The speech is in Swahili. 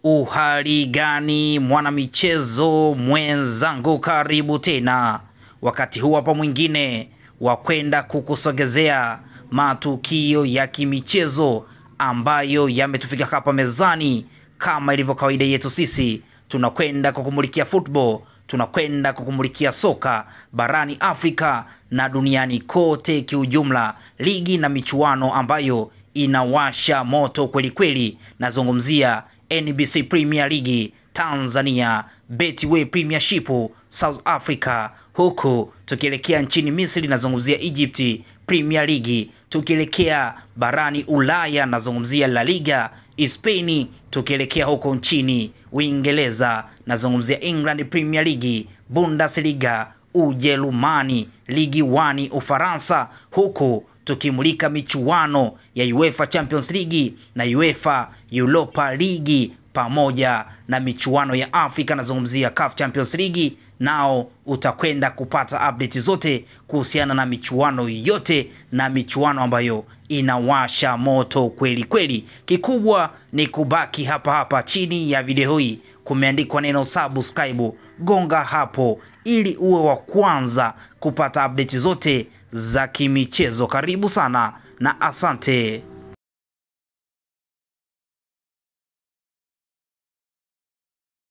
Uhali gani mwanamichezo mwenzangu, karibu tena wakati huu hapa mwingine wa kwenda kukusogezea matukio ya kimichezo ambayo yametufika hapa mezani. Kama ilivyo kawaida yetu sisi, tunakwenda kukumulikia football, tunakwenda kukumulikia soka barani Afrika na duniani kote kiujumla, ligi na michuano ambayo inawasha moto kweli kweli. Nazungumzia NBC Premier League Tanzania, Betway Premiership South Africa, huku tukielekea nchini Misri nazungumzia Egypt Premier League, tukielekea barani Ulaya nazungumzia La Liga Spain, tukielekea huko nchini Uingereza nazungumzia England Premier League, Bundesliga Ujerumani, Ligi 1 Ufaransa, huku tukimulika michuano ya UEFA Champions League na UEFA Europa League pamoja na michuano ya Afrika nazungumzia CAF Champions League. Nao utakwenda kupata update zote kuhusiana na michuano yote na michuano ambayo inawasha moto kweli kweli. Kikubwa ni kubaki hapa hapa chini ya video hii kumeandikwa neno subscribe, gonga hapo ili uwe wa kwanza kupata update zote za kimichezo. Karibu sana na asante.